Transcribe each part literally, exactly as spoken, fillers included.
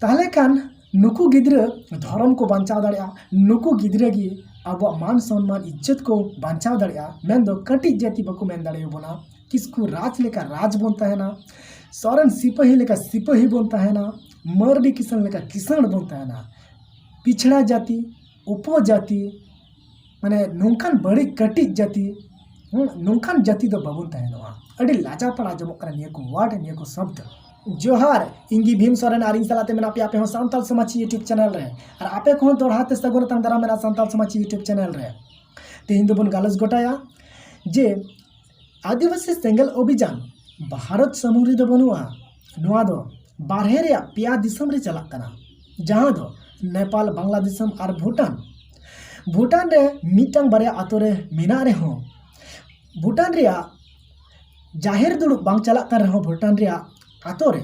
ᱛᱟᱦᱞᱮ ᱠᱷᱟᱱ ᱱᱩᱠᱩ ᱜᱤᱫᱽᱨᱟᱹ ᱫᱷᱚᱨᱚᱢ ᱠᱚ ᱵᱟᱧᱪᱟᱣ ᱫᱟᱲᱮᱭᱟᱜᱼᱟ, ᱱᱩᱠᱩ ᱜᱤᱫᱽᱨᱟᱹ ᱜᱮ ᱟᱵᱚᱣᱟᱜ ᱢᱟᱱ ᱥᱚᱱᱢᱟᱱ ᱤᱡᱽᱡᱚᱛ ᱠᱚ ᱵᱟᱧᱪᱟᱣ ᱫᱟᱲᱮᱭᱟᱜᱼᱟ᱾ ᱢᱮᱱᱫᱚ ᱠᱟᱹᱴᱤᱡ ᱡᱟᱹᱛᱤ ᱵᱟᱠᱚ ᱢᱮᱱ ᱫᱟᱲᱮᱭᱟᱵᱚᱱᱟ, ᱠᱤᱥᱠᱩ ᱨᱟᱡᱽ ᱞᱮᱠᱟ ᱨᱟᱡᱽ ᱵᱚᱱ ᱛᱟᱦᱮᱱᱟ, ᱥᱚᱨᱮᱱ ᱥᱤᱯᱟᱹᱦᱤ ᱞᱮᱠᱟ ᱥᱤᱯᱟᱹᱦᱤ ᱵᱚᱱ ᱛᱟᱦᱮᱱᱟ, ᱢᱟᱹᱨᱰᱤ ᱠᱤᱥᱟᱹᱬ ᱞᱮᱠᱟ ᱠᱤᱥᱟᱹᱬ ᱵᱚᱱ ᱛᱟᱦᱮᱱᱟ᱾ ᱯᱤᱪᱷᱲᱟ ᱡᱟᱹᱛᱤ, ᱩᱯᱚᱡᱟᱹᱛᱤ, ᱢᱟᱱᱮ ᱱᱚᱝᱠᱟᱱ ᱵᱟᱹᱲᱤᱡ ᱠᱟᱹᱴᱤᱡ ᱡᱟᱹᱛᱤ, ᱦᱩᱸ, ᱱᱚᱝᱠᱟᱱ ᱡᱟᱹᱛᱤ ᱫᱚ ᱵᱟᱵᱚᱱ ᱛᱟᱦᱮᱱᱚᱜᱼᱟ᱾ ᱟᱹᱰᱤ ᱞᱟᱡᱟᱯᱟᱲᱟ ᱟᱸᱡᱚᱢᱚᱜ ᱠᱟᱱᱟ ᱱᱤᱭᱟᱹ ᱠᱚ ᱣᱟᱨᱰ, ᱱᱤᱭᱟᱹ ᱠᱚ ᱥᱚᱵᱫᱚ᱾ ᱡᱚᱦᱟᱨ, ᱤᱧ ᱜᱮ ᱵᱷᱤᱢ ᱥᱚᱨᱮᱱ ᱟᱨ ᱤᱧ ᱥᱟᱞᱟᱜ ᱛᱮ ᱢᱮᱱᱟᱜ ᱯᱮᱭᱟ ᱟᱯᱮ ᱦᱚᱸ ᱥᱟᱱᱛᱟᱞ ᱥᱚᱢᱟᱡᱽ YouTube ᱪᱮᱱᱮᱞ ᱨᱮ᱾ ᱟᱨ ᱟᱯᱮ ᱠᱚᱦᱚᱸ ᱫᱚᱲᱦᱟ ᱛᱮ ᱥᱟᱹᱜᱩᱱ ᱟᱛᱟᱝ ᱫᱟᱨᱟᱢ ᱢᱮᱱᱟᱜᱼᱟ ᱥᱟᱱᱛᱟᱞ ᱥᱚᱢᱟᱡᱽ YouTube ᱪᱮᱱᱮᱞ ᱨᱮ᱾ ᱛᱮᱦᱮᱧ ᱫᱚᱵᱚᱱ ᱜᱟᱞᱚᱪ ᱜᱚᱴᱟᱭᱟ ᱡᱮ ᱟᱹᱫᱤᱵᱟᱹᱥᱤ ᱥᱮᱸᱜᱮᱞ ᱚᱵᱷᱤᱡᱟᱱ ᱵᱷᱟᱨᱚᱛ ᱥᱩᱢᱩᱝ ᱨᱮᱫᱚ ᱵᱟᱹᱱᱩᱜᱼᱟ, ᱱᱚᱣᱟ ᱫᱚ ᱵᱟᱨᱦᱮ ᱨᱮᱭᱟᱜ ᱯᱮᱭᱟ ᱫᱤᱥᱚᱢ ᱨᱮ ᱪᱟᱞᱟᱜ ᱠᱟᱱᱟ, ᱡᱟᱦᱟᱸ ᱫᱚ ᱱᱮᱯᱟᱞ, ᱵᱟᱝᱞᱟᱫᱮᱥ ᱟᱨ ᱵᱷᱩᱴᱟᱱ᱾ ᱵᱷᱩᱴᱟᱱ ᱨᱮ ᱢᱤᱫᱴᱟᱝ ᱵᱟᱨᱭᱟ ᱟᱛᱳ ᱨᱮ ᱢᱮᱱᱟᱜ ᱨᱮᱦᱚᱸ, ᱵᱷᱩᱴᱟᱱ ᱨᱮᱭᱟᱜ ᱡᱟᱦᱮᱨ ᱫᱩᱲᱩᱵ ᱵᱟᱝ ᱪᱟᱞᱟᱜ ᱠᱟᱱ ᱨᱮᱦᱚᱸ ᱵᱷᱩᱴᱟᱱ ᱨᱮᱭᱟᱜ ᱟᱛᱳ ᱨᱮ,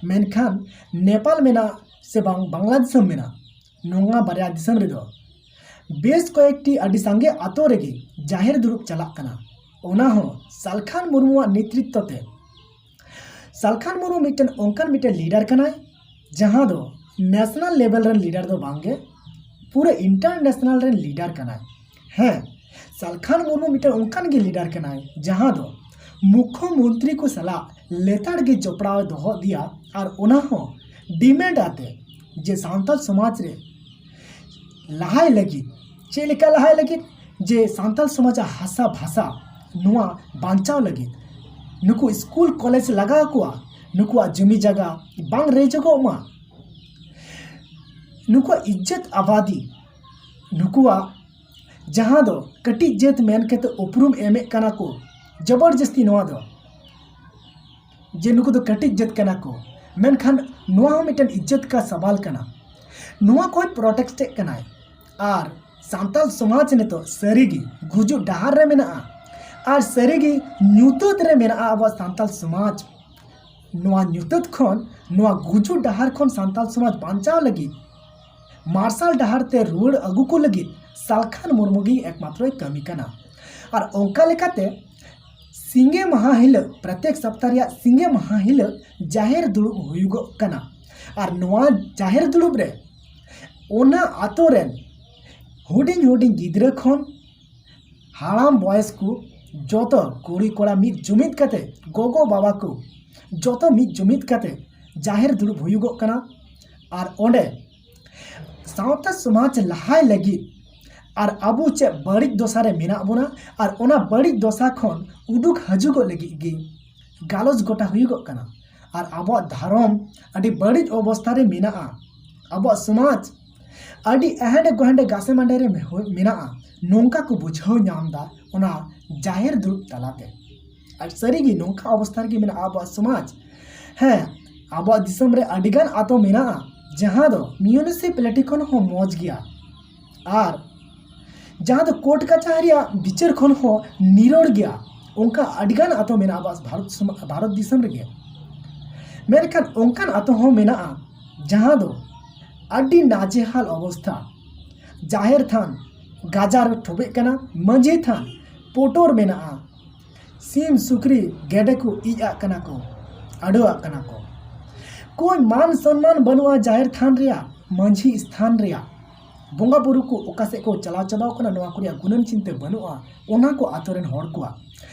ᱢᱮᱱᱠᱷᱟᱱ ᱱᱮᱯᱟᱞ ᱢᱮᱱᱟᱜ ᱥᱮ ᱵᱟᱝ ᱵᱟᱝᱞᱟᱫᱮᱥ ᱢᱮᱱᱟᱜ, ᱱᱚᱣᱟ ᱵᱟᱨᱭᱟ ᱫᱤᱥᱚᱢ ᱨᱮᱫᱚ ᱵᱮᱥ ᱠᱚᱭᱮᱠᱴᱤ ᱟᱹᱰᱤ ᱥᱟᱸᱜᱮ ᱟᱛᱳ ᱨᱮᱜᱮ ᱡᱟᱦᱮᱨ ᱫᱩᱲᱩᱵ ᱪᱟᱞᱟᱜ ᱠᱟᱱᱟ, ᱚᱱᱟ ᱦᱚᱸ ᱥᱟᱞᱠᱷᱟᱱ ᱢᱩᱨᱢᱩᱣᱟᱜ ᱱᱮᱛᱨᱤᱛᱛᱚ ᱛᱮ᱾ ᱥᱟᱞᱠᱷᱟᱱ ᱢᱩᱨᱢᱩ ᱢᱤᱫᱴᱮᱱ ᱚᱱᱠᱟᱱ ᱢᱤᱫᱴᱮᱱ ᱞᱤᱰᱟᱨ ᱠᱟᱱᱟᱭ, ᱡᱟᱦᱟᱸ ᱫᱚ ᱱᱮᱥᱱᱟᱞ ᱞᱮᱵᱮᱞ ᱨᱮᱱ ᱞᱤᱰᱟᱨ ᱫᱚ ᱵᱟᱝᱜᱮ, ᱯᱩᱨᱟᱹ ᱤᱱᱴᱟᱨᱱᱮᱥᱱᱟᱞ ᱨᱮᱱ ᱞᱤᱰᱟᱨ ᱠᱟᱱᱟᱭ᱾ ᱦᱮᱸ, ᱥᱟᱞᱠᱷᱟᱱ ᱢᱩᱨᱢᱩ ᱢᱤᱫᱴᱮᱱ ᱚᱱᱠᱟᱱ ᱜᱮ ᱞᱤᱰᱟᱨ ᱠᱟᱱᱟᱭ, ᱡᱟᱦᱟᱸ ᱫᱚ ᱢᱩᱠᱷᱚ ᱢᱚᱱᱛᱨᱤ ᱠᱚ ᱥᱟᱞᱟᱜ ᱞᱮᱛᱟᱲ ᱜᱮ ᱡᱚᱯᱲᱟᱣ ᱫᱚᱦᱚ ᱤᱫᱤᱭᱟ, ᱟᱨ ᱚᱱᱟ ᱦᱚᱸ ᱰᱤᱢᱮᱱᱰ ᱟᱛᱮ ᱡᱮ ᱥᱟᱱᱛᱟᱲ ᱥᱚᱢᱟᱡᱽ ᱨᱮ ᱞᱟᱦᱟᱭ ᱞᱟᱹᱜᱤᱫ, ᱪᱮᱫ ᱞᱮᱠᱟ ᱞᱟᱦᱟᱭ ᱞᱟᱹᱜᱤᱫ? ᱡᱮ ᱥᱟᱱᱛᱟᱲ ᱥᱚᱢᱟᱡᱽᱟᱜ ᱦᱟᱥᱟ ᱵᱷᱟᱥᱟ ᱱᱚᱣᱟ ᱵᱟᱧᱪᱟᱣ ᱞᱟᱹᱜᱤᱫ, ᱱᱩᱠᱩ ᱥᱠᱩᱞ ᱠᱚᱞᱮᱡᱽ ᱞᱟᱜᱟᱣ ᱠᱚᱣᱟ, ᱱᱩᱠᱩᱣᱟᱜ ᱡᱩᱢᱤ ᱡᱟᱭᱜᱟ ᱵᱟᱝ ᱨᱮᱡᱚᱜᱚᱜ ᱢᱟ, ᱱᱩᱠᱩᱣᱟᱜ ᱤᱡᱽᱡᱚᱛ ᱟᱵᱟᱫᱤ, ᱱᱩᱠᱩᱣᱟᱜ ᱡᱟᱦᱟᱸ ᱫᱚ ᱠᱟᱹᱴᱤᱡ ᱡᱟᱹᱛ ᱢᱮᱱ ᱠᱟᱛᱮ ᱩᱯᱨᱩᱢ ᱮᱢᱮᱫ ᱠᱟᱱᱟ ᱠᱚ ᱡᱚᱵᱚᱨᱡᱚᱥᱛᱤ, ᱱᱚᱣᱟ ᱫᱚ ᱡᱮ ᱱᱩᱠᱩ ᱫᱚ ᱠᱟᱹᱴᱤᱡ ᱡᱟᱹᱛ ᱠᱟᱱᱟ ᱠᱚ, ᱢᱮᱱᱠᱷᱟᱱ ᱱᱚᱣᱟ ᱦᱚᱸ ᱢᱤᱫᱴᱮᱱ ᱤᱡᱽᱡᱚᱛ ᱠᱟ ᱥᱟᱵᱟᱞ ᱠᱟᱱᱟ᱾ ᱱᱚᱣᱟ ᱠᱚᱭ ᱯᱨᱚᱴᱮᱠᱴ ᱮᱫ ᱠᱟᱱᱟᱭ᱾ ᱟᱨ ᱥᱟᱱᱛᱟᱞ ᱥᱚᱢᱟᱡᱽ ᱱᱤᱛᱚᱜ ᱥᱟᱹᱨᱤᱜᱮ ᱜᱩᱡᱩᱜ ᱰᱟᱦᱟᱨ ᱨᱮ ᱢᱮᱱᱟᱜᱼᱟ, ᱟᱨ ᱥᱟᱹᱨᱤᱜᱮ ᱧᱩᱛᱟᱹᱛ ᱨᱮ ᱢᱮᱱᱟᱜᱼᱟ ᱟᱵᱚᱣᱟᱜ ᱥᱟᱱᱛᱟᱞ ᱥᱚᱢᱟᱡᱽ᱾ ᱱᱚᱣᱟ ᱧᱩᱛᱟᱹᱛ ᱠᱷᱚᱱ, ᱱᱚᱣᱟ ᱜᱩᱡᱩᱜ ᱰᱟᱦᱟᱨ ᱠᱷᱚᱱ ᱥᱟᱱᱛᱟᱞ ᱥᱚᱢᱟᱡᱽ ᱵᱟᱧᱪᱟᱣ ᱞᱟᱹᱜᱤᱫ, ᱢᱟᱨᱥᱟᱞ ᱰᱟᱦᱟᱨ ᱛᱮ ᱨᱩᱣᱟᱹᱲ ᱟᱹᱜᱩ ᱠᱚ ᱞᱟᱹᱜᱤᱫ ᱥᱟᱞᱠᱷᱟᱱ ᱢᱩᱨᱢᱩ ᱜᱮ ᱮᱠᱢᱟᱛᱨᱚᱭ ᱠᱟᱹᱢᱤ ᱠᱟᱱᱟ᱾ ᱟᱨ ᱚᱱᱠᱟ ᱞᱮᱠᱟᱛᱮ ᱥᱤᱸᱜᱮ ᱢᱟᱦᱟ ᱦᱤᱞᱳᱜ, ᱯᱨᱚᱛᱮᱠ ᱥᱚᱯᱛᱟᱦ ᱨᱮᱭᱟᱜ ᱥᱤᱸᱜᱮ ᱢᱟᱦᱟ ᱦᱤᱞᱳᱜ ᱡᱟᱦᱮᱨ ᱫᱩᱲᱩᱵ ᱦᱩᱭᱩᱜᱚᱜ ᱠᱟᱱᱟ᱾ ᱟᱨ ᱱᱚᱣᱟ ᱡᱟᱦᱮᱨ ᱫᱩᱲᱩᱵ ᱨᱮ ᱚᱱᱟ ᱟᱛᱳ ᱨᱮᱱ ᱦᱩᱰᱤᱧ ᱦᱩᱰᱤᱧ ᱜᱤᱫᱽᱨᱟᱹ ᱠᱷᱚᱱ ᱦᱟᱲᱟᱢ ᱵᱚᱭᱮᱥ ᱠᱚ ᱡᱚᱛᱚ ᱠᱩᱲᱤ ᱠᱚᱲᱟ ᱢᱤᱫ ᱡᱩᱢᱤᱫ ᱠᱟᱛᱮ, ᱜᱚᱜᱚ ᱵᱟᱵᱟ ᱠᱚ ᱡᱚᱛᱚ ᱢᱤᱫ ᱡᱩᱢᱤᱫ ᱠᱟᱛᱮ ᱡᱟᱦᱮᱨ ᱫᱩᱲᱩᱵ ᱦᱩᱭᱩᱜᱚᱜ ᱠᱟᱱᱟ᱾ ᱟᱨ ᱚᱸᱰᱮ ᱥᱟᱶᱛᱟ ᱥᱚᱢᱟᱡᱽ ᱞᱟᱦᱟᱭ ᱞᱟᱹᱜᱤᱫ ᱟᱨ ᱟᱵᱚ ᱪᱮᱫ ᱵᱟᱹᱲᱤᱡ ᱫᱚᱥᱟ ᱨᱮ ᱢᱮᱱᱟᱜ ᱵᱚᱱᱟ ᱟᱨ ᱚᱱᱟ ᱵᱟᱹᱲᱤᱡ ᱫᱚᱥᱟ ᱠᱷᱚᱱ ᱩᱰᱩᱠ ᱦᱤᱡᱩᱜᱚᱜ ᱞᱟᱹᱜᱤᱫ ᱜᱮ ᱜᱟᱞᱚᱪ ᱜᱚᱴᱟ ᱦᱩᱭᱩᱜᱚᱜ ᱠᱟᱱᱟ᱾ ᱟᱨ ᱟᱵᱚᱣᱟᱜ ᱫᱷᱚᱨᱚᱢ ᱟᱹᱰᱤ ᱵᱟᱹᱲᱤᱡ ᱚᱵᱚᱥᱛᱷᱟ ᱨᱮ ᱢᱮᱱᱟᱜᱼᱟ, ᱟᱵᱚᱣᱟᱜ ᱥᱚᱢᱟᱡᱽ ᱟᱹᱰᱤ ᱮᱦᱮᱸᱰᱮ ᱜᱚᱦᱮᱸᱰᱮ ᱜᱟᱥᱮ ᱢᱟᱸᱰᱮ ᱨᱮ ᱢᱮ-, ᱢᱮᱱᱟᱜᱼᱟ, ᱱᱚᱝᱠᱟ ᱠᱚ ᱵᱩᱡᱷᱟᱹᱣ ᱧᱟᱢ ᱮᱫᱟ ᱚᱱᱟ ᱡᱟᱦᱮᱨ ᱫᱩᱲᱩᱵ ᱛᱟᱞᱟᱛᱮ᱾ ᱟᱨ ᱥᱟᱹᱨᱤᱜᱮ ᱱᱚᱝᱠᱟ ᱚᱵᱚᱥᱛᱷᱟ ᱨᱮᱜᱮ ᱢᱮᱱᱟᱜᱼᱟ ᱟᱵᱚᱣᱟᱜ ᱥᱚᱢᱟᱡᱽ᱾ ᱦᱮᱸ, ᱟᱵᱚᱣᱟᱜ ᱫᱤᱥᱚᱢ ᱨᱮ ᱟᱹᱰᱤᱜᱟᱱ ᱟᱛᱳ ᱢᱮᱱᱟᱜᱼᱟ ᱡᱟᱦᱟᱸ ᱫᱚ ᱢᱤᱭᱩᱱᱤᱥᱤᱯᱟᱞᱤᱴᱤ ᱠᱷᱚᱱ ᱦᱚᱸ ᱢᱚᱡᱽ ᱜᱮᱭᱟ, ᱟᱨ ᱡᱟᱦᱟᱸ ᱫᱚ ᱠᱳᱨᱴ ᱠᱟᱪᱷᱟᱨᱤᱭᱟᱜ ᱵᱤᱪᱟᱹᱨ ᱠᱷᱚᱱ ᱦᱚᱸ ᱱᱤᱨᱚᱲ ᱜᱮᱭᱟ᱾ ᱚᱱᱠᱟ ᱟᱹᱰᱤᱜᱟᱱ ᱟᱛᱳ ᱢᱮᱱᱟᱜᱼᱟ ᱟᱵᱚᱣᱟᱜ ᱵᱷᱟᱨᱚᱛ ᱥᱚᱢᱟ-, ᱵᱷᱟᱨᱚᱛ ᱫᱤᱥᱚᱢ ᱨᱮᱜᱮ᱾ ᱢᱮᱱᱠᱷᱟᱱ ᱚᱱᱠᱟᱱ ᱟᱛᱳ ᱦᱚᱸ ᱢᱮᱱᱟᱜᱼᱟ ᱡᱟᱦᱟᱸ ᱫᱚ ᱟᱹᱰᱤ ᱱᱟᱡᱮᱦᱟᱞ ᱚᱵᱚᱥᱛᱷᱟ, ᱡᱟᱦᱮᱨ ᱛᱷᱟᱱ ᱜᱟᱡᱟᱲ ᱴᱷᱚᱵᱮᱜ ᱠᱟᱱᱟ, ᱢᱟᱹᱡᱷᱤ ᱛᱷᱟᱱ ᱯᱚᱴᱚᱨ ᱢᱮᱱᱟᱜᱼᱟ, ᱥᱤᱢ ᱥᱩᱠᱨᱤ ᱜᱮᱰᱮ ᱠᱚ ᱤᱡ ᱟᱜ ᱠᱟᱱᱟ ᱠᱚ, ᱟᱹᱰᱟᱹᱣᱟᱜ ᱠᱟᱱᱟ ᱠᱚ᱾ ᱠᱳᱭ ᱢᱟᱱ ᱥᱚᱱᱢᱟᱱ ᱵᱟᱹᱱᱩᱜᱼᱟ ᱡᱟᱦᱮᱨ ᱛᱷᱟᱱ ᱨᱮᱭᱟᱜ, ᱢᱟᱹᱡᱷᱤ ᱥᱛᱷᱟᱱ ᱨᱮᱭᱟᱜ᱾ ᱵᱚᱸᱜᱟ ᱵᱩᱨᱩ ᱠᱚ ᱚᱠᱟ ᱥᱮᱫ ᱠᱚ ᱪᱟᱞᱟᱣ ᱪᱟᱵᱟᱣ ᱠᱟᱱᱟ, ᱱᱚᱣᱟ ᱠᱚ ᱨᱮᱭᱟᱜ ᱜᱩᱱᱟᱹᱱ ᱪᱤᱱᱛᱟᱹ ᱵᱟᱹᱱᱩᱜᱼᱟ ᱚᱱᱟ ᱠᱚ ᱟᱛᱳ ᱨᱮᱱ ᱦᱚᱲ ᱠᱚᱣᱟᱜ᱾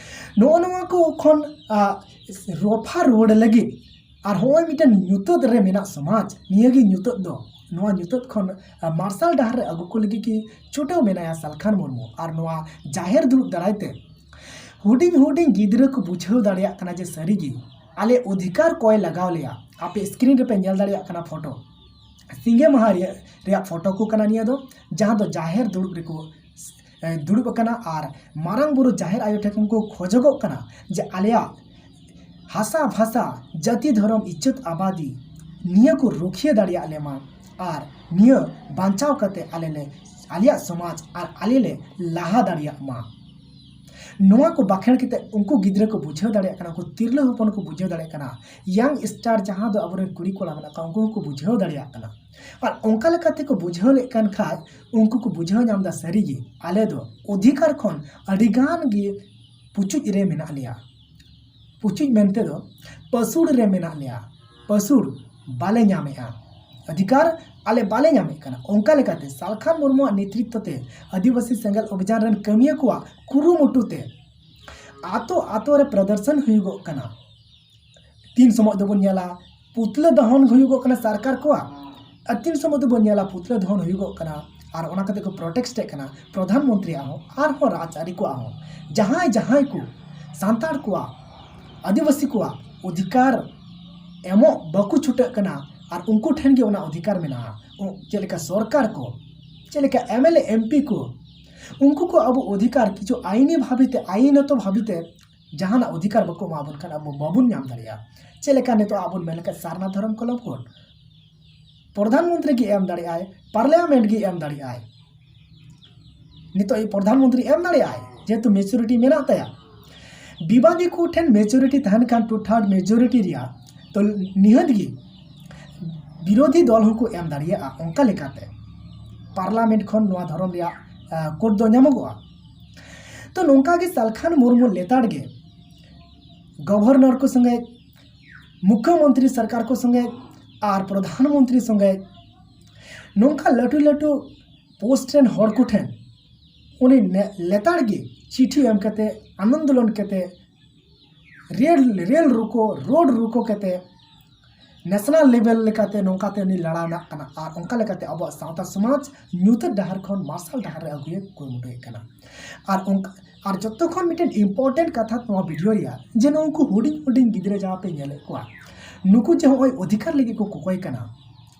ᱱᱚᱜᱼᱚ ᱱᱚᱣᱟ ᱠᱚ ᱠᱷᱚᱱ, ᱟ, ᱨᱚᱯᱷᱟ ᱨᱩᱣᱟᱹᱲ ᱞᱟᱹᱜᱤᱫ ᱟᱨ ᱦᱚᱸᱜᱼᱚᱭ ᱢᱤᱫᱴᱮᱱ ᱧᱩᱛᱟᱹᱛ ᱨᱮ ᱢᱮᱱᱟᱜ ᱥᱚᱢᱟᱡᱽ, ᱱᱤᱭᱟᱹᱜᱮ ᱧᱩᱛᱟᱹᱛ ᱫᱚ, ᱱᱚᱣᱟ ᱧᱩᱛᱟᱹᱛ ᱠᱷᱚᱱ, ᱟ, ᱢᱟᱨᱥᱟᱞ ᱰᱟᱦᱟᱨ ᱨᱮ ᱟᱹᱜᱩ ᱠᱚ ᱞᱟᱹᱜᱤᱫ ᱜᱮ ᱪᱷᱩᱴᱟᱹᱣ ᱢᱮᱱᱟᱭᱟ ᱥᱟᱞᱠᱷᱟᱱ ᱢᱩᱨᱢᱩ᱾ ᱟᱨ ᱱᱚᱣᱟ ᱡᱟᱦᱮᱨ ᱫᱩᱲᱩᱵ ᱫᱟᱨᱟᱭ ᱛᱮ ᱦᱩᱰᱤᱧ ᱦᱩᱰᱤᱧ ᱜᱤᱫᱽᱨᱟᱹ ᱠᱚ ᱵᱩᱡᱷᱟᱹᱣ ᱫᱟᱲᱮᱭᱟᱜ ᱠᱟᱱᱟ ᱡᱮ ᱥᱟᱹᱨᱤᱜᱮ ᱟᱞᱮ ᱚᱫᱷᱤᱠᱟᱨ ᱠᱚᱭ ᱞᱟᱜᱟᱣ ᱞᱮᱭᱟ᱾ ᱟᱯᱮ screen ᱨᱮᱯᱮ ᱧᱮᱞ ᱫᱟᱲᱮᱭᱟᱜ ᱠᱟᱱᱟ ᱯᱷᱳᱴᱳ, ᱥᱤᱸᱜᱮ ᱢᱟᱦᱟ ᱨᱮᱭᱟᱜ, ᱨᱮᱭᱟᱜ ᱯᱷᱳᱴᱳ ᱠᱚ ᱠᱟᱱᱟ ᱱᱤᱭᱟᱹ ᱫᱚ, ᱡᱟᱦᱟᱸ ᱫᱚ ᱡᱟᱦᱮᱨ ᱫᱩᱲᱩᱵ ᱨᱮᱠᱚ, ᱮ, ᱫᱩᱲᱩᱵ ᱟᱠᱟᱱᱟ ᱟᱨ ᱢᱟᱨᱟᱝ ᱵᱩᱨᱩ ᱡᱟᱦᱮᱨ ᱟᱭᱳ ᱴᱷᱮᱱ ᱠᱷᱚᱱ ᱠᱚ ᱠᱷᱚᱡᱚᱜᱚᱜ ᱠᱟᱱᱟ ᱡᱮ ᱟᱞᱮᱭᱟᱜ ᱦᱟᱥᱟ ᱵᱷᱟᱥᱟ, ᱡᱟᱹᱛᱤ ᱫᱷᱚᱨᱚᱢ, ᱤᱡᱽᱡᱚᱛ ᱟᱵᱟᱫᱤ ᱱᱤᱭᱟᱹ ᱠᱚ ᱨᱩᱠᱷᱤᱭᱟᱹ ᱫᱟᱲᱮᱭᱟᱜ ᱞᱮ ᱢᱟ ᱟᱨ ᱱᱤᱭᱟᱹ ᱵᱟᱧᱪᱟᱣ ᱠᱟᱛᱮ ᱟᱞᱮ ᱞᱮ, ᱟᱞᱮᱭᱟᱜ ᱥᱚᱢᱟᱡᱽ ᱟᱨ ᱟᱞᱮ ᱞᱮ ᱞᱟᱦᱟ ᱫᱟᱲᱮᱭᱟᱜ ᱢᱟ᱾ ᱱᱚᱣᱟ ᱠᱚ ᱵᱟᱠᱷᱮᱲ ᱠᱟᱛᱮ ᱩᱱᱠᱩ ᱜᱤᱫᱽᱨᱟᱹ ᱠᱚ ᱵᱩᱡᱷᱟᱹᱣ ᱫᱟᱲᱮᱭᱟᱜ ᱠᱟᱱᱟ, ᱩᱱᱠᱩ ᱛᱤᱨᱞᱟᱹ ᱦᱚᱯᱚᱱ ᱠᱚ ᱵᱩᱡᱷᱟᱹᱣ ᱫᱟᱲᱮᱭᱟᱜ ᱠᱟᱱᱟ, young star ᱡᱟᱦᱟᱸ ᱫᱚ ᱟᱵᱚᱨᱮᱱ ᱠᱩᱲᱤ ᱠᱚᱲᱟ ᱢᱮᱱᱟᱜ ᱠᱚᱣᱟ ᱩᱱᱠᱩ ᱦᱚᱸᱠᱚ ᱵᱩᱡᱷᱟᱹᱣ ᱫᱟᱲᱮᱭᱟᱜ ᱠᱟᱱᱟ᱾ ᱟᱨ ᱚᱱᱠᱟ ᱞᱮᱠᱟ ᱛᱮᱠᱚ ᱵᱩᱡᱷᱟᱹᱣ ᱞᱮᱫ ᱠᱟᱱ ᱠᱷᱟᱡ ᱩᱱᱠᱩ ᱠᱚ ᱵᱩᱡᱷᱟᱹᱣ ᱧᱟᱢ ᱮᱫᱟ ᱥᱟᱹᱨᱤᱜᱮ ᱟᱞᱮ ᱫᱚ ᱚᱫᱷᱤᱠᱟᱨ ᱠᱷᱚᱱ ᱟᱹᱰᱤᱜᱟᱱ ᱜᱮ ᱯᱩᱪᱩᱡ ᱨᱮ ᱢᱮᱱᱟᱜ ᱞᱮᱭᱟ᱾ ᱯᱩᱪᱩᱡ ᱢᱮᱱᱛᱮ ᱫᱚ ᱯᱟᱹᱥᱩᱲ ᱨᱮ ᱢᱮᱱᱟᱜ ᱞᱮᱭᱟ, ᱯᱟᱹᱥᱩᱲ᱾ ᱵᱟᱞᱮ ᱧᱟᱢᱮᱫᱼᱟ, ᱚᱫᱷᱤᱠᱟᱨ ᱟᱞᱮ ᱵᱟᱞᱮ ᱧᱟᱢᱮᱫ ᱠᱟᱱᱟ᱾ ᱚᱱᱠᱟ ᱞᱮᱠᱟᱛᱮ ᱥᱟᱞᱠᱷᱟᱱ ᱢᱩᱨᱢᱩᱣᱟᱜ ᱱᱮᱛᱨᱤᱛᱵ ᱛᱮ ᱟᱹᱫᱤᱵᱟᱹᱥᱤ ᱥᱮᱸᱜᱮᱞ ᱚᱵᱷᱤᱡᱟᱱ ᱨᱮᱱ ᱠᱟᱹᱢᱤᱭᱟᱹ ᱠᱚᱣᱟᱜ ᱠᱩᱨᱩᱢᱩᱴᱩ ᱛᱮ ᱟᱛᱳ ᱟᱛᱳ ᱨᱮ ᱯᱨᱚᱫᱚᱨᱥᱚᱱ ᱦᱩᱭᱩᱜᱚᱜ ᱠᱟᱱᱟ᱾ ᱛᱤᱱ ᱥᱚᱢᱚᱭ ᱫᱚᱵᱚᱱ ᱧᱮᱞᱟ ᱯᱩᱛᱞᱟᱹ ᱫᱚᱦᱚᱱ ᱦᱩᱭᱩᱜᱚᱜ ᱠᱟᱱᱟ ᱥᱚᱨᱠᱟᱨ ᱠᱚᱣᱟᱜ, ᱟᱨ ᱛᱤᱱ ᱥᱚᱢᱚᱭ ᱫᱚᱵᱚᱱ ᱧᱮᱞᱟ ᱯᱩᱛᱞᱟᱹ ᱫᱚᱦᱚᱱ ᱦᱩᱭᱩᱜᱚᱜ ᱠᱟᱱᱟ, ᱟᱨ ᱚᱱᱟ ᱠᱟᱛᱮ ᱠᱚ ᱯᱨᱚᱴᱮᱥᱴ ᱮᱫ ᱠᱟᱱᱟ ᱯᱨᱚᱫᱷᱟᱱ ᱢᱚᱱᱛᱨᱤᱭᱟᱜ ᱦᱚᱸ, ᱟᱨᱦᱚᱸ ᱨᱟᱡᱽᱟᱹᱨᱤ ᱠᱚᱣᱟᱜ ᱦᱚᱸ᱾ ᱡᱟᱦᱟᱸᱭ ᱡᱟᱦᱟᱸᱭ ᱠᱚ ᱥᱟᱱᱛᱟᱲ ᱠᱚᱣᱟᱜ, ᱟᱹᱫᱤᱵᱟᱹᱥᱤ ᱠᱚᱣᱟᱜ ᱚᱫᱷᱤᱠᱟᱨ ᱮᱢᱚᱜ ᱵᱟᱠᱚ ᱪᱷᱩᱴᱟᱹᱜ ᱠᱟᱱᱟ, ᱟᱨ ᱩᱱᱠᱩ ᱴᱷᱮᱱ ᱜᱮ ᱚᱱᱟ ᱚᱫᱷᱤᱠᱟᱨ ᱢᱮᱱᱟᱜᱼᱟ᱾ ᱩ-, ᱪᱮᱫ ᱞᱮᱠᱟ ᱥᱚᱨᱠᱟᱨ ᱠᱚ, ᱪᱮᱫ ᱞᱮᱠᱟ M L A, M P ᱠᱚ, ᱩᱱᱠᱩ ᱠᱚ ᱟᱵᱚ ᱚᱫᱷᱤᱠᱟᱨ ᱠᱤᱪᱷᱩ ᱟᱭᱤᱱᱤ ᱵᱷᱟᱵᱮ ᱛᱮ, ᱟᱭᱤᱱᱚᱛᱚ ᱵᱷᱟᱵᱮ ᱛᱮ ᱡᱟᱦᱟᱱᱟᱜ ᱚᱫᱷᱤᱠᱟᱨ ᱵᱟᱠᱚ ᱮᱢᱟ ᱵᱚᱱ ᱠᱷᱟᱱ ᱟᱵᱚ ᱵᱟᱵᱚᱱ ᱧᱟᱢ ᱫᱟᱲᱮᱭᱟᱜᱼᱟ᱾ ᱪᱮᱫ ᱞᱮᱠᱟ ᱱᱤᱛᱚᱜ ᱟᱵᱚᱱ ᱢᱮᱱ ᱞᱮᱠᱷᱟᱱ ᱥᱟᱨᱱᱟ ᱫᱷᱚᱨᱚᱢ ᱠᱚᱞᱚᱢ ᱠᱳᱰ ᱯᱨᱚᱫᱷᱟᱱ ᱢᱚᱱᱛᱨᱤ ᱜᱮ ᱮᱢ ᱫᱟᱲᱮᱭᱟᱜᱼᱟᱭ, ᱯᱟᱨᱞᱟᱢᱮᱱᱴ ᱜᱮ ᱮᱢ ᱫᱟᱲᱮᱭᱟᱜᱼᱟᱭ, ᱱᱤᱛᱚᱜ ᱯᱨᱚᱫᱷᱟᱱ ᱢᱚᱱᱛᱨᱤ ᱮᱢ ᱫᱟᱲᱮᱭᱟᱜᱼᱟᱭ, ᱡᱮᱦᱮᱛᱩ ᱢᱮᱪᱩᱨᱤᱴᱤ ᱢᱮᱱᱟᱜ ᱛᱟᱭᱟ᱾ ᱵᱤᱵᱟᱫᱤ ᱠᱚ ᱴᱷᱮᱱ ᱢᱮᱪᱩᱨᱤᱴᱤ ᱛᱟᱦᱮᱱ ᱠᱷᱟᱱ, ᱴᱩ ᱛᱷᱟᱨᱰ ᱢᱮᱡᱚᱨᱤᱴᱤ ᱨᱮᱭᱟᱜ, ᱛᱚ ᱱᱤᱦᱟᱹᱛ ᱜᱮ ᱵᱤᱨᱳᱫᱷᱤ ᱫᱚᱞ ᱦᱚᱸᱠᱚ ᱮᱢ ᱫᱟᱲᱮᱭᱟᱜᱼᱟ᱾ ᱚᱱᱠᱟ ᱞᱮᱠᱟᱛᱮ ᱯᱟᱨᱞᱟᱢᱮᱱᱴ ᱠᱷᱚᱱ ᱱᱚᱣᱟ ᱫᱷᱚᱨᱚᱢ ᱨᱮᱭᱟᱜ, ᱟ, ᱠᱳᱰ ᱫᱚ ᱧᱟᱢᱚᱜᱚᱜᱼᱟ᱾ ᱛᱚ ᱱᱚᱝᱠᱟ ᱜᱮ ᱥᱟᱞᱠᱷᱟᱱ ᱢᱩᱨᱢᱩ ᱞᱮᱛᱟᱲ ᱜᱮ ᱜᱚᱵᱷᱚᱨᱱᱚᱨ ᱠᱚ ᱥᱚᱸᱜᱮ, ᱢᱩᱠᱷᱭᱚᱢᱚᱱᱛᱨᱤ ᱥᱚᱨᱠᱟᱨ ᱠᱚ ᱥᱚᱸᱜᱮ, ᱟᱨ ᱯᱨᱚᱫᱷᱟᱱ ᱢᱚᱱᱛᱨᱤ ᱥᱚᱸᱜᱮ, ᱱᱚᱝᱠᱟ ᱞᱟᱹᱴᱩ ᱞᱟᱹᱴᱩ ᱯᱳᱥᱴ ᱨᱮᱱ ᱦᱚᱲ ᱠᱚᱴᱷᱮᱱ ᱩᱱᱤ ᱱᱮ-, ᱞᱮᱛᱟᱲ ᱜᱮ ᱪᱤᱴᱷᱤ ᱮᱢ ᱠᱟᱛᱮ, ᱟᱱᱫᱳᱞᱚᱱ ᱠᱟᱛᱮ, ᱨᱮᱞ, ᱨᱮᱞ ᱨᱩᱠᱚ, ᱨᱳᱰ ᱨᱩᱠᱚ ᱠᱟᱛᱮ, ᱱᱮᱥᱱᱟᱞ ᱞᱮᱵᱮᱞ ᱞᱮᱠᱟᱛᱮ ᱱᱚᱝᱠᱟᱛᱮ ᱩᱱᱤ ᱞᱟᱲᱟᱣ ᱨᱮᱱᱟᱜ ᱠᱟᱱᱟ᱾ ᱟᱨ ᱚᱱᱠᱟ ᱞᱮᱠᱟᱛᱮ ᱟᱵᱚᱣᱟᱜ ᱥᱟᱶᱛᱟ ᱥᱚᱢᱟᱡᱽ ᱧᱩᱛᱟᱹᱛ ᱰᱟᱦᱟᱨ ᱠᱷᱚᱱ ᱢᱟᱨᱥᱟᱞ ᱰᱟᱦᱟᱨ ᱨᱮ ᱟᱹᱜᱩᱭᱮ ᱠᱩᱨᱩᱢᱩᱴᱩᱭᱮᱫ ᱠᱟᱱᱟ᱾ ᱟᱨ ᱚᱱᱠᱟ, ᱟᱨ ᱡᱚᱛᱚ ᱠᱷᱚᱱ ᱢᱤᱫᱴᱮᱱ ᱤᱢᱯᱚᱨᱴᱮᱱᱴ ᱠᱟᱛᱷᱟ ᱱᱚᱣᱟ ᱵᱷᱤᱰᱤᱭᱳ ᱨᱮᱭᱟᱜ, ᱡᱮ ᱱᱩᱠᱩ ᱦᱩᱰᱤᱧ ᱦᱩᱰᱤᱧ ᱜᱤᱫᱽᱨᱟᱹ ᱡᱟᱦᱟᱸ ᱯᱮ ᱧᱮᱞᱮᱫ ᱠᱚᱣᱟ, ᱱᱩᱠᱩ ᱡᱮ ᱱᱚᱜᱼᱚᱭ ᱚᱫᱷᱤᱠᱟᱨ ᱞᱟᱹᱜᱤᱫ ᱠᱚ ᱠᱚᱠᱚᱭ ᱠᱟᱱᱟ,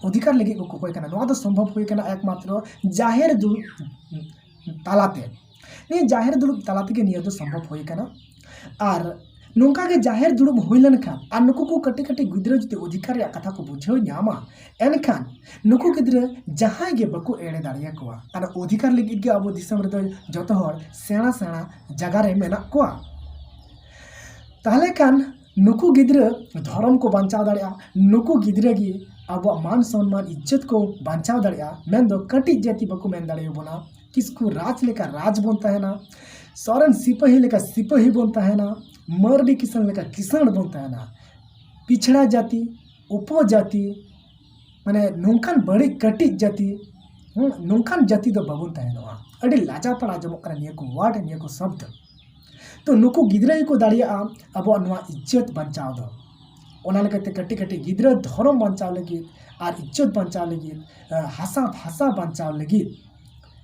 ᱚᱫᱷᱤᱠᱟᱨ ᱞᱟᱹᱜᱤᱫ ᱠᱚ ᱠᱚᱠᱚᱭ ᱠᱟᱱᱟ, ᱱᱚᱣᱟ ᱫᱚ ᱥᱚᱢᱵᱷᱚᱵ ᱦᱩᱭ ᱠᱟᱱᱟ ᱮᱠᱢᱟᱛᱨᱚ ᱡᱟᱦᱮᱨ ᱫᱩᱲᱩᱵ ᱛᱟᱞᱟᱛᱮ᱾ ᱱᱤᱭᱟᱹ ᱡᱟᱦᱮᱨ ᱫᱩᱲᱩᱵ ᱛᱟᱞᱟ ᱛᱮᱜᱮ ᱱᱤᱭᱟᱹ ᱫᱚ ᱥᱚᱢᱵᱷᱚᱵ ᱦᱩᱭ ᱠᱟᱱᱟ᱾ ᱟᱨ ᱱᱚᱝᱠᱟ ᱜᱮ ᱡᱟᱦᱮᱨ ᱫᱩᱲᱩᱵ ᱦᱩᱭ ᱞᱮᱱᱠᱷᱟᱱ, ᱟᱨ ᱱᱩᱠᱩ ᱠᱚ ᱠᱟᱹᱴᱤᱡ ᱠᱟᱹᱴᱤᱡ ᱜᱤᱫᱽᱨᱟᱹ ᱡᱩᱫᱤ ᱚᱫᱷᱤᱠᱟᱨ ᱨᱮᱭᱟᱜ ᱠᱟᱛᱷᱟ ᱠᱚ ᱵᱩᱡᱷᱟᱹᱣ ᱧᱟᱢᱟ, ᱮᱱᱠᱷᱟᱱ ᱱᱩᱠᱩ ᱜᱤᱫᱽᱨᱟᱹ ᱡᱟᱦᱟᱸᱭ ᱜᱮ ᱵᱟᱠᱚ ᱮᱲᱮ ᱫᱟᱲᱮᱭᱟᱠᱚᱣᱟ᱾ ᱟᱨ ᱚᱫᱷᱤᱠᱟᱨ ᱞᱟᱹᱜᱤᱫ ᱜᱮ ᱟᱵᱚ ᱫᱤᱥᱚᱢ ᱨᱮᱫᱚ ᱡᱚᱛᱚ ᱦᱚᱲ ᱥᱮᱬᱟ ᱥᱮᱬᱟ ᱡᱟᱭᱜᱟ ᱨᱮ ᱢᱮᱱᱟᱜ ᱠᱚᱣᱟ᱾ ᱛᱟᱦᱚᱞᱮ ᱠᱷᱟᱱ ᱱᱩᱠᱩ ᱜᱤᱫᱽᱨᱟᱹ ᱫᱷᱚᱨᱚᱢ ᱠᱚ ᱵᱟᱧᱪᱟᱣ ᱫᱟᱲᱮᱭᱟᱜᱼᱟ, ᱱᱩᱠᱩ ᱜᱤᱫᱽᱨᱟᱹ ᱜᱮ ᱟᱵᱚᱣᱟᱜ ᱢᱟᱱ ᱥᱚᱱᱢᱟᱱ ᱤᱡᱽᱡᱚᱛ ᱠᱚ ᱵᱟᱧᱪᱟᱣ ᱫᱟᱲᱮᱭᱟᱜᱼᱟ᱾ ᱢᱮᱱᱫᱚ ᱠᱟᱹᱴᱤᱡ ᱡᱟᱹᱛᱤ ᱵᱟᱠᱚ ᱢᱮᱱ ᱫᱟᱲᱮᱭᱟᱵᱚᱱᱟ, ᱠᱤᱥᱠᱩ ᱨᱟᱡᱽ ᱞᱮᱠᱟ ᱨᱟᱡᱽ ᱵᱚᱱ ᱛᱟᱦᱮᱱᱟ, ᱥᱚᱨᱮᱱ ᱥᱤᱯᱟᱹᱦᱤ ᱞᱮᱠᱟ ᱥᱤᱯᱟᱹᱦᱤ ᱵᱚᱱ ᱛᱟᱦᱮᱱᱟ, ᱢᱟᱹᱨᱰᱤ ᱠᱤᱥᱟᱹᱬ ᱞᱮᱠᱟ ᱠᱤᱥᱟᱹᱬ ᱵᱚᱱ ᱛᱟᱦᱮᱱᱟ᱾ ᱯᱤᱪᱷᱲᱟ ᱡᱟᱹᱛᱤ, ᱩᱯᱚᱡᱟᱹᱛᱤ, ᱢᱟᱱᱮ ᱱᱚᱝᱠᱟᱱ ᱵᱟᱹᱲᱤᱡ ᱠᱟᱹᱴᱤᱡ ᱡᱟᱹᱛᱤ, ᱦᱩᱸ, ᱱᱚᱝᱠᱟᱱ ᱡᱟᱹᱛᱤ ᱫᱚ ᱵᱟᱵᱚᱱ ᱛᱟᱦᱮᱱᱚᱜᱼᱟ᱾ ᱟᱹᱰᱤ ᱞᱟᱡᱟᱣ ᱯᱟᱲᱟᱣ ᱟᱸᱡᱚᱢᱚᱜ ᱠᱟᱱᱟ ᱱᱤᱭᱟᱹ ᱠᱚ ᱣᱟᱨᱰ, ᱱᱤᱭᱟᱹ ᱠᱚ ᱥᱚᱵᱫ᱾ ᱛᱚ ᱱᱩᱠᱩ ᱜᱤᱫᱽᱨᱟᱹ ᱜᱮᱠᱚ ᱫᱟᱲᱮᱭᱟᱜᱼᱟ ᱟᱵᱚᱣᱟᱜ ᱱᱚᱣᱟ ᱤᱡᱽᱡᱚᱛ ᱵᱟᱧᱪᱟᱣ ᱫᱚ᱾ ᱚᱱᱟ ᱞᱮᱠᱟᱛᱮ ᱠᱟᱹᱴᱤᱡ ᱠᱟᱹᱴᱤᱡ ᱜᱤᱫᱽᱨᱟᱹ ᱫᱷᱚᱨᱚᱢ ᱵᱟᱧᱪᱟᱣ ᱞᱟᱹᱜᱤᱫ ᱟᱨ ᱤᱡᱽᱡᱚᱛ ᱵᱟᱧᱪᱟᱣ ᱞᱟᱹᱜᱤᱫ, ᱟᱸ, ᱦᱟᱥᱟ ᱵᱷᱟᱥᱟ ᱵᱟᱧᱪᱟᱣ ᱞᱟᱹᱜᱤᱫ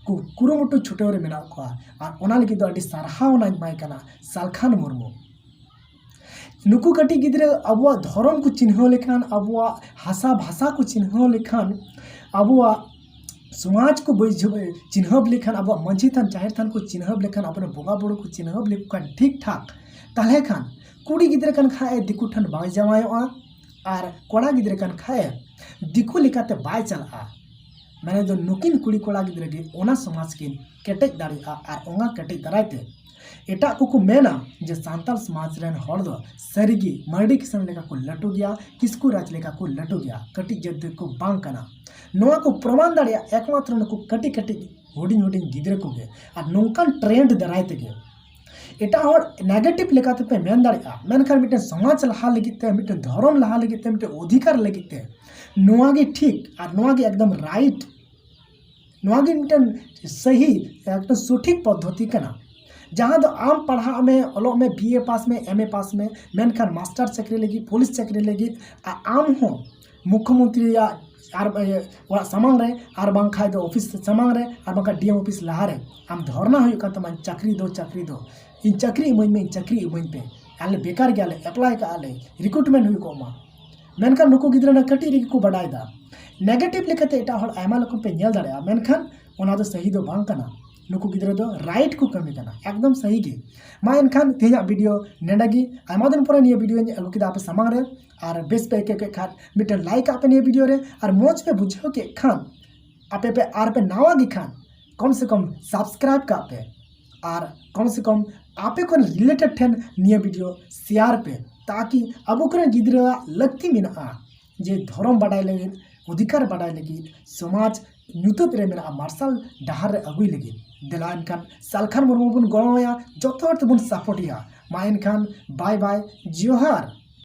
ᱠᱚ ᱠᱩᱨᱩᱢᱩᱴᱩ ᱪᱷᱩᱴᱟᱹᱣ ᱨᱮ ᱢᱮᱱᱟᱜ ᱠᱚᱣᱟ᱾ ᱟᱨ ᱚᱱᱟ ᱞᱟᱹᱜᱤᱫ ᱫᱚ ᱟᱹᱰᱤ ᱥᱟᱨᱦᱟᱣ ᱚᱱᱟᱧ ᱮᱢᱟᱭ ᱠᱟᱱᱟ ᱥᱟᱞᱠᱷᱟᱱ ᱢᱩᱨᱢᱩ᱾ ᱱᱩᱠᱩ ᱠᱟᱹᱴᱤᱡ ᱜᱤᱫᱽᱨᱟᱹ ᱟᱵᱚᱣᱟᱜ ᱫᱷᱚᱨᱚᱢ ᱠᱚ ᱪᱤᱱᱦᱟᱹᱣ ᱞᱮᱠᱷᱟᱱ, ᱟᱵᱚᱣᱟᱜ ᱦᱟᱥᱟ ᱵᱷᱟᱥᱟ ᱠᱚ ᱪᱤᱱᱦᱟᱹᱣ ᱞᱮᱠᱷᱟᱱ, ᱟᱵᱚᱣᱟᱜ ᱥᱚᱢᱟᱡᱽ ᱠᱚ ᱵᱟᱹᱭᱡᱷᱟᱹᱣ ᱪᱤᱱᱦᱟᱹᱣ ᱞᱮᱠᱷᱟᱱ, ᱟᱵᱚᱣᱟᱜ ᱢᱟᱹᱡᱷᱤ ᱛᱷᱟᱱ ᱡᱟᱦᱮᱨ ᱛᱷᱟᱱ ᱠᱚ ᱪᱤᱱᱦᱟᱹᱣ ᱞᱮᱠᱷᱟᱱ, ᱟᱵᱚᱨᱮᱱ ᱵᱚᱸᱜᱟ ᱵᱩᱨᱩ ᱠᱚ ᱪᱤᱱᱦᱟᱹᱣ ᱞᱮᱠᱚ ᱠᱷᱟᱱ ᱴᱷᱤᱠ ᱴᱷᱟᱠ, ᱛᱟᱦᱚᱞᱮ ᱠᱷᱟᱱ ᱠᱩᱲᱤ ᱜᱤᱫᱽᱨᱟᱹ ᱠᱟᱱ ᱠᱷᱟᱡ ᱮ ᱫᱤᱠᱩ ᱴᱷᱮᱱ ᱵᱟᱭ ᱡᱟᱶᱟᱭᱚᱜᱼᱟ ᱟᱨ ᱠᱚᱲᱟ ᱜᱤᱫᱽᱨᱟᱹ ᱠᱟᱱ ᱠᱷᱟᱡ ᱮ ᱫᱤᱠᱩ ᱞᱮᱠᱟᱛᱮ ᱵᱟᱭ ᱪᱟᱞᱟᱜᱼᱟ᱾ ᱢᱟᱱᱮ ᱫᱚ ᱱᱩᱠᱤᱱ ᱠᱩᱲᱤ ᱠᱚᱲᱟ ᱜᱤᱫᱽᱨᱟᱹ ᱜᱮ ᱚᱱᱟ ᱥᱚᱢᱟᱡᱽ ᱠᱤᱱ ᱠᱮᱴᱮᱡ ᱫᱟᱲᱮᱭᱟᱜᱼᱟ ᱟᱨ ᱚᱱᱟ ᱠᱮᱴᱮᱡ ᱫᱟᱨᱟᱭ ᱛᱮ ᱮᱴᱟᱜ ᱠᱚᱠᱚ ᱢᱮᱱᱟ ᱡᱮ ᱥᱟᱱᱛᱟᱲ ᱥᱚᱢᱟᱡᱽ ᱨᱮᱱ ᱦᱚᱲ ᱫᱚ ᱥᱟᱹᱨᱤᱜᱮ ᱢᱟᱹᱨᱰᱤ ᱠᱤᱥᱟᱹᱬ ᱞᱮᱠᱟ ᱠᱚ ᱞᱟᱹᱴᱩ ᱜᱮᱭᱟ, ᱠᱤᱥᱠᱩ ᱨᱟᱡᱽ ᱞᱮᱠᱟ ᱠᱚ ᱞᱟᱹᱴᱩ ᱜᱮᱭᱟ, ᱠᱟᱹᱴᱤᱡ ᱡᱟᱹᱛ ᱫᱚᱠᱚ ᱵᱟᱝ ᱠᱟᱱᱟ᱾ ᱱᱚᱣᱟ ᱠᱚ ᱯᱨᱚᱢᱟᱱ ᱫᱟᱲᱮᱭᱟᱜᱼᱟ ᱮᱠᱢᱟᱛᱨᱚ ᱱᱩᱠᱩ ᱠᱟᱹᱴᱤᱡ ᱠᱟᱹᱴᱤᱡ ᱦᱩᱰᱤᱧ ᱦᱩᱰᱤᱧ ᱜᱤᱫᱽᱨᱟᱹ ᱠᱚᱜᱮ᱾ ᱟᱨ ᱱᱚᱝᱠᱟᱱ ᱴᱨᱮᱱᱰ ᱫᱟᱨᱟᱭ ᱛᱮᱜᱮ ᱮᱴᱟᱜ ᱦᱚᱲ ᱱᱮᱜᱮᱴᱤᱵᱷ ᱞᱮᱠᱟᱛᱮᱯᱮ ᱢᱮᱱ ᱫᱟᱲᱮᱭᱟᱜᱼᱟ, ᱢᱮᱱᱠᱷᱟᱱ ᱢᱤᱫᱴᱮᱱ ᱥᱚᱢᱟᱡᱽ ᱞᱟᱦᱟ ᱞᱟᱹᱜᱤᱫ ᱛᱮ, ᱢᱤᱫᱴᱮᱱ ᱫᱷᱚᱨᱚᱢ ᱞᱟᱦᱟ ᱞᱟᱹᱜᱤᱫ ᱛᱮ, ᱢᱤᱫᱴᱮᱱ ᱚᱫᱷᱤᱠᱟᱨ ᱞᱟᱹᱜᱤᱫ ᱛᱮ ᱱᱚᱣᱟ ᱜᱮ ᱴᱷᱤᱠ ᱟᱨ ᱱᱚᱣᱟ ᱜᱮ ᱮᱠᱫᱚᱢ ᱨᱟᱭᱤᱴ᱾ ᱱᱚᱣᱟ ᱜᱮ ᱢᱤᱫᱴᱮᱱ ᱥᱟᱹᱦᱤ, ᱮᱠᱫᱚᱢ ᱥᱚᱴᱷᱤᱠ ᱯᱚᱫᱽᱫᱷᱚᱛᱤ ᱠᱟᱱᱟ, ᱡᱟᱦᱟᱸ ᱫᱚ ᱟᱢ ᱯᱟᱲᱦᱟᱜ ᱢᱮ, ᱚᱞᱚᱜ ᱢᱮ, ᱵᱤ ᱮ ᱯᱟᱥ ᱢᱮ, ᱮᱢ ᱮ ᱯᱟᱥ ᱢᱮ, ᱢᱮᱱᱠᱷᱟᱱ ᱢᱟᱥᱴᱟᱨ ᱪᱟᱹᱠᱨᱤ ᱞᱟᱹᱜᱤᱫ, ᱯᱩᱞᱤᱥ ᱪᱟᱹᱠᱨᱤ ᱞᱟᱹᱜᱤᱫ, ᱟ-, ᱟᱢ ᱦᱚᱸ ᱢᱩᱠᱷᱭᱚᱢᱚᱱᱛᱨᱤᱭᱟᱜ ᱟᱨ, ᱮ, ᱚᱲᱟᱜ ᱥᱟᱢᱟᱝ ᱨᱮ, ᱟᱨ ᱵᱟᱝᱠᱷᱟᱡ ᱫᱚ ᱚᱯᱷᱤᱥ ᱥᱟᱢᱟᱝ ᱨᱮ, ᱟᱨ ᱵᱟᱝᱠᱷᱟᱡ ᱰᱤ ᱮᱢ ᱚᱯᱷᱤᱥ ᱞᱟᱦᱟ ᱨᱮ ᱟᱢ ᱫᱷᱚᱨᱱᱟ ᱦᱩᱭᱩᱜ ᱠᱟᱱ ᱛᱟᱢᱟ, "ᱪᱟᱹᱠᱨᱤ ᱫᱚ, ᱪᱟᱹᱠᱨᱤ ᱫᱚ, ᱤᱧ ᱪᱟᱹᱠᱨᱤ ᱤᱢᱟᱹᱧ ᱢᱮ, ᱤᱧ ᱪᱟᱹᱠᱨᱤ ᱤᱢᱟᱹᱧ ᱯᱮ, ᱟᱞᱮ ᱵᱮᱠᱟᱨ ᱜᱮᱭᱟᱞᱮ, ᱮᱯᱞᱟᱭ ᱠᱟᱜᱼᱟ ᱞᱮ, ᱨᱤᱠᱨᱩᱴᱢᱮᱱᱴ ᱦᱩᱭ ᱠᱚᱜ ᱢᱟ᱾" ᱢᱮᱱᱠᱷᱟᱱ ᱱᱩᱠᱩ ᱜᱤᱫᱽᱨᱟᱹ ᱱᱟ ᱠᱟᱹᱴᱤᱡ ᱨᱮᱜᱮ ᱠᱚ ᱵᱟᱰᱟᱭ ᱫᱟ᱾ ᱱᱮᱜᱮᱴᱤᱵᱷ ᱞᱮᱠᱟᱛᱮ ᱮᱴᱟᱜ ᱦᱚᱲ ᱟᱭᱢᱟ ᱨᱚᱠᱚᱢ ᱯᱮ ᱧᱮᱞ ᱫᱟᱲᱮᱭᱟᱜᱼᱟ, ᱢᱮᱱᱠᱷᱟᱱ ᱚᱱᱟ ᱫᱚ ᱥᱟᱹᱦᱤ ᱫᱚ ᱵᱟᱝ ᱠᱟᱱᱟ᱾ ᱱᱩᱠᱩ ᱜᱤᱫᱽᱨᱟᱹ ᱫᱚ ᱨᱟᱭᱤᱴ ᱠᱚ ᱠᱟᱹᱢᱤ ᱠᱟᱱᱟ, ᱮᱠᱫᱚᱢ ᱥᱟᱹᱦᱤ ᱜᱮ᱾ ᱢᱟ ᱮᱱᱠᱷᱟᱱ ᱛᱮᱦᱮᱧᱟᱜ ᱵᱷᱤᱰᱤᱭᱳ ᱱᱮᱰᱟ ᱜᱮ᱾ ᱟᱭᱢᱟ ᱫᱤᱱ ᱯᱚᱨᱮ ᱱᱤᱭᱟᱹ ᱵᱷᱤᱰᱤᱭᱳᱧ ᱟᱹᱜᱩ ᱠᱮᱫᱟ ᱟᱯᱮ ᱥᱟᱢᱟᱝ ᱨᱮ, ᱟᱨ ᱵᱮᱥ ᱯᱮ ᱟᱹᱭᱠᱟᱹᱣ ᱠᱮᱫ ᱠᱷᱟᱱ ᱢᱤᱫᱴᱮᱱ ᱞᱟᱭᱤᱠ ᱟᱜ ᱯᱮ ᱱᱤᱭᱟᱹ ᱵᱷᱤᱰᱤᱭᱳ ᱨᱮ, ᱟᱨ ᱢᱚᱡᱽ ᱯᱮ ᱵᱩᱡᱷᱟᱹᱣ ᱠᱮᱫ ᱠᱷᱟᱱ ᱟᱯᱮ ᱯᱮ, ᱟᱨ ᱯᱮ ᱱᱟᱣᱟ ᱜᱮ ᱠᱷᱟᱱ ᱠᱚᱢ ᱥᱮ ᱠᱚᱢ ᱥᱟᱵᱥᱠᱨᱟᱭᱤᱵ ᱠᱟᱜ ᱯᱮ, ᱟᱨ ᱠᱚᱢ ᱥᱮ ᱠᱚᱢ ᱟᱯᱮ ᱠᱚᱨᱮᱱ ᱨᱤᱞᱮᱴᱮᱰ ᱴᱷᱮᱱ ᱱᱤᱭᱟᱹ ᱵᱷᱤᱰᱤᱭᱳ ᱥᱮᱭᱟᱨ ᱯᱮ, ᱛᱟᱠᱤ ᱟᱵᱚ ᱠᱚᱨᱮᱱ ᱜᱤᱫᱽᱨᱟᱹᱣᱟᱜ ᱞᱟᱹᱠᱛᱤ ᱢᱮᱱᱟᱜᱼᱟ ᱡᱮ ᱫᱷᱚᱨᱚᱢ ᱵᱟᱰᱟᱭ ᱞᱟᱹᱜᱤᱫ, ᱚᱫᱷᱤᱠᱟᱨ ᱵᱟᱰᱟᱭ ᱞᱟᱹᱜᱤᱫ, ᱥᱚᱢᱟᱡᱽ ᱧᱩᱛᱟᱹᱛ ᱨᱮ ᱢᱮᱱᱟᱜᱼᱟ ᱢᱟᱨᱥᱟᱞ ᱰᱟᱦᱟᱨ ᱨᱮ ᱟᱹᱜᱩᱭ ᱞᱟᱹᱜᱤᱫ᱾ ᱫᱮᱞᱟ ᱮᱱᱠᱷᱟᱱ ᱥᱟᱞᱠᱷᱟᱱ ᱢᱩᱨᱢᱩ ᱵᱚᱱ ᱜᱚᱲᱚ ᱟᱭᱟ, ᱡᱚᱛᱚ ᱦᱚᱲ ᱛᱮᱵᱚᱱ ᱥᱟᱯᱳᱨᱴ ᱮᱭᱟ᱾ ᱢᱟ ᱮᱱᱠᱷᱟᱱ ᱵᱟᱭ ᱵᱟᱭ, ᱡᱚᱦᱟᱨ᱾